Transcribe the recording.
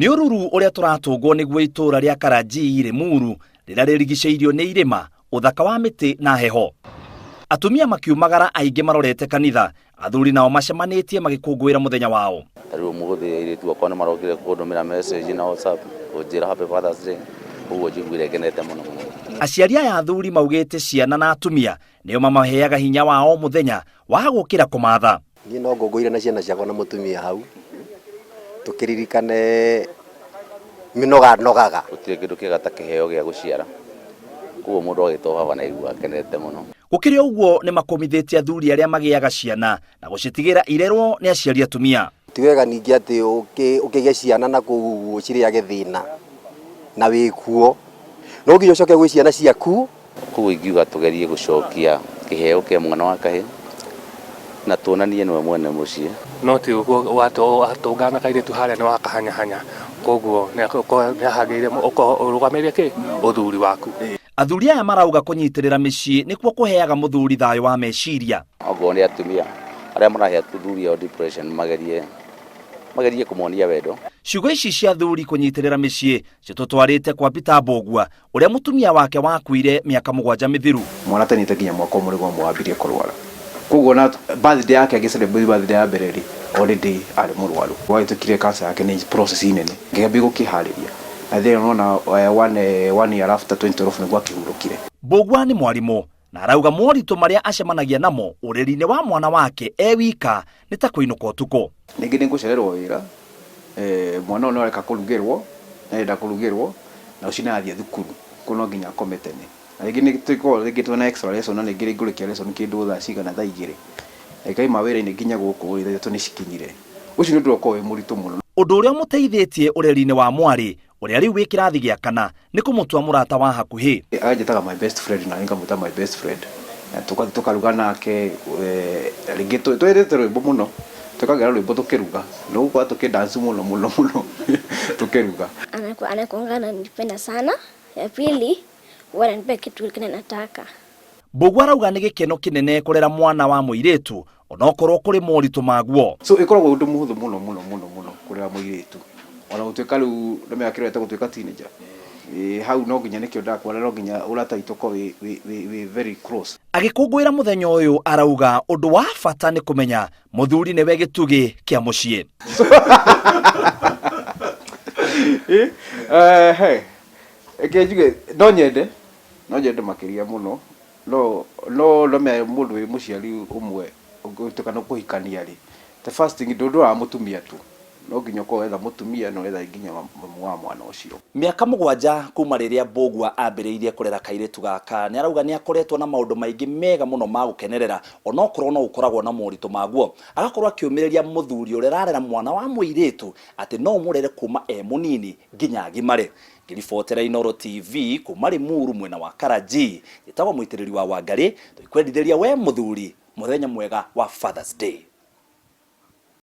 Nĩ ũruru ũrĩa tũratũngwo nĩguo itũũra rĩa Karajii Limuru rĩrĩa rĩrigicĩirio nĩ irĩma, ũthaka wa mĩtĩ na heho. Atumia makiumagara aingĩ marorete kanitha, athuri nao macemanĩtie magĩkũngũĩra mũthenya wao. Ta rĩu ũmũthĩ airĩtu akwa nĩ marokire kũndũmĩra message na WhatsApp kũnjĩra happy Father's Day, ũguo njiguire ngenete mũno mũno. Aciari aya athuri maugĩte ciana na atumia nĩo mamaheaga hinya wa o mũthenya wa gũkĩra kũmatha. Niĩ no ngũngũĩre na ciana ciakwa na mũtumia hau, tũkĩririkane mĩnoga nogaga. Gũtirĩ kĩndũ kĩega ta kĩheo gĩa gũciara, koguo mũndũ agĩtwo baba nĩ aiguaga akenete mũno. Gũkĩrĩ ũguo nĩ makũmithĩtie athuri arĩa magĩaga ciana na gũcitigĩra irerwo nĩ aciari atumia. Ti wega ningĩ atĩ ũkĩgĩe ciana na kũu ũguo cirĩage thĩna na wĩkuo, no nginya ũcoke gwĩ ciana ciaku. Koguo ingiuga tũgerie gũcokia kĩheo kĩa mwana wa kahĩĩ na tuonanie nĩwe mwene mũciĩ. No ti ũguo watũngana na kairĩtu harĩa nĩ wakahanyahanya koguo nĩ hagĩrĩire ũkorwo ũrũgamĩrĩire kĩ ũthuri waku. Athuri aya marauga kũnyitĩrĩra mĩciĩ nĩkuo kũheaga mũthuri thayũ wa meciria. Okorwo nĩ atumia arĩa marahe athuri ao depression magerie magerie kũmonia wendo. Ciugo ici cia athuri kũnyitĩrĩra mĩciĩ citũtwarĩte kwa Peter Mbũgua ũrĩa mũtumia wake wakuire mĩaka mũgwanja mĩthiru. Mwana atanĩte nginya mwaka ũmwe nĩguo wambirie kũrwara. Koguo ona birthday yake agĩ celebrate birthday ya mbere rĩ, already arĩ mũrwaru. Gwagĩtuĩkire cancer yake nĩ process nene. Ngĩambia gũkĩharĩria. Na then ũrona one year after 2012 nĩguo akĩhurũkire. Mbũgua nĩ mwarimũ na arauga moritũ marĩa acemanagia namo ũreri-inĩ wa mwana wake e wika nĩ ta kũinũka ũtukũ. Rĩngĩ nĩ ngũcererwo wĩra, mwana ũyũ nĩ areka kũrugĩrwo, nĩ arenda kũrugĩrwo, na rũciũ nĩ arathiĩ thukuru, koguo no nginya akome tene. Na rĩngĩ nĩ tũkoragwo rĩngĩ twĩna extra lesson na rĩngĩ ngũrĩkia lesson kĩndũ thaa cigana, thaa igĩrĩ. Na ikaima wĩra-inĩ nginya gũkũ rĩ, thaa ithatũ nĩ cikinyire. Ũcio nĩ ũndũ ũrĩa ũkoragwo wĩ mũritũ mũno. Ũndũ ũrĩa ũmũteithĩtie ũreri-inĩ wa mwarĩ ũrĩa rĩu wĩ kĩrathi gĩa kana nĩ kũmũtua mũrata wa hakuhĩ. Anjĩtaga my best friend na niĩ ngamwĩta my best friend. Na tũgathiĩ tũkaruga nake, rĩngĩ twendete rwĩmbo mũno, twĩkagĩra rwĩmbo tũkĩruga, nĩ gũkorwo tũkĩ dance mũno mũno mũno tũkĩruga. Anakuanga ananipenda sana. Ya pili, huwa ananipea kitu kile nataka. Mbũgua arauga nĩ gĩkeno kĩnene kũrera mwana wa mũirĩtu onokorwo kũrĩ moritũ maguo. So ĩkoragwo ũndũ mũhũthũ mũno mũno mũno mũno kũrera mũirĩtu ona gũtuĩka rĩu nĩ mĩaka ĩrĩa gũtuĩka teenager ĩ hau no nginya nĩkĩo ndakwĩra no nginya ũrata witũ ũkorwo wĩ wĩ wĩ wĩ very close. Agĩkũngũĩra mũthenya ũyũ arauga ũndũ wa bata nĩ kũmenya mũthuri nĩwe gĩtugĩ kĩa mũciĩ. He reke njuge no nyende no nyende makĩria mũno no no no menya mũndũ wĩ mũciari ũmwe ũngĩtuĩka nĩ ũkũhikania rĩ, the first thing ndũroraga mũtumia tu, no nginya ũkorwo ũretha mũtumia na ũretha nginya mamu wa mwana ũcio. Mĩaka mũgwanja kuma rĩrĩa Mbũgua ambĩrĩirie kũrera kairĩtu gaka, nĩ arauga nĩ akoretwo na maũndũ maingĩ mega mũno ma gũkenerera onokorwo no gũkoragwo na moritũ maguo. Agakorwo akĩũmĩrĩria mũthuri ũrĩa ũrarera mwana wa mũirĩtu atĩ no ũmũrere kuma e mũnini nginya agimare. Ngĩribotera Inooro TV kuma Limuru mwena wa Karanjii, njĩtagwo Mũitĩrĩri wa Wangarĩ, tũgĩkwendithĩria we mũthuri mũthenya mwega wa Father's Day.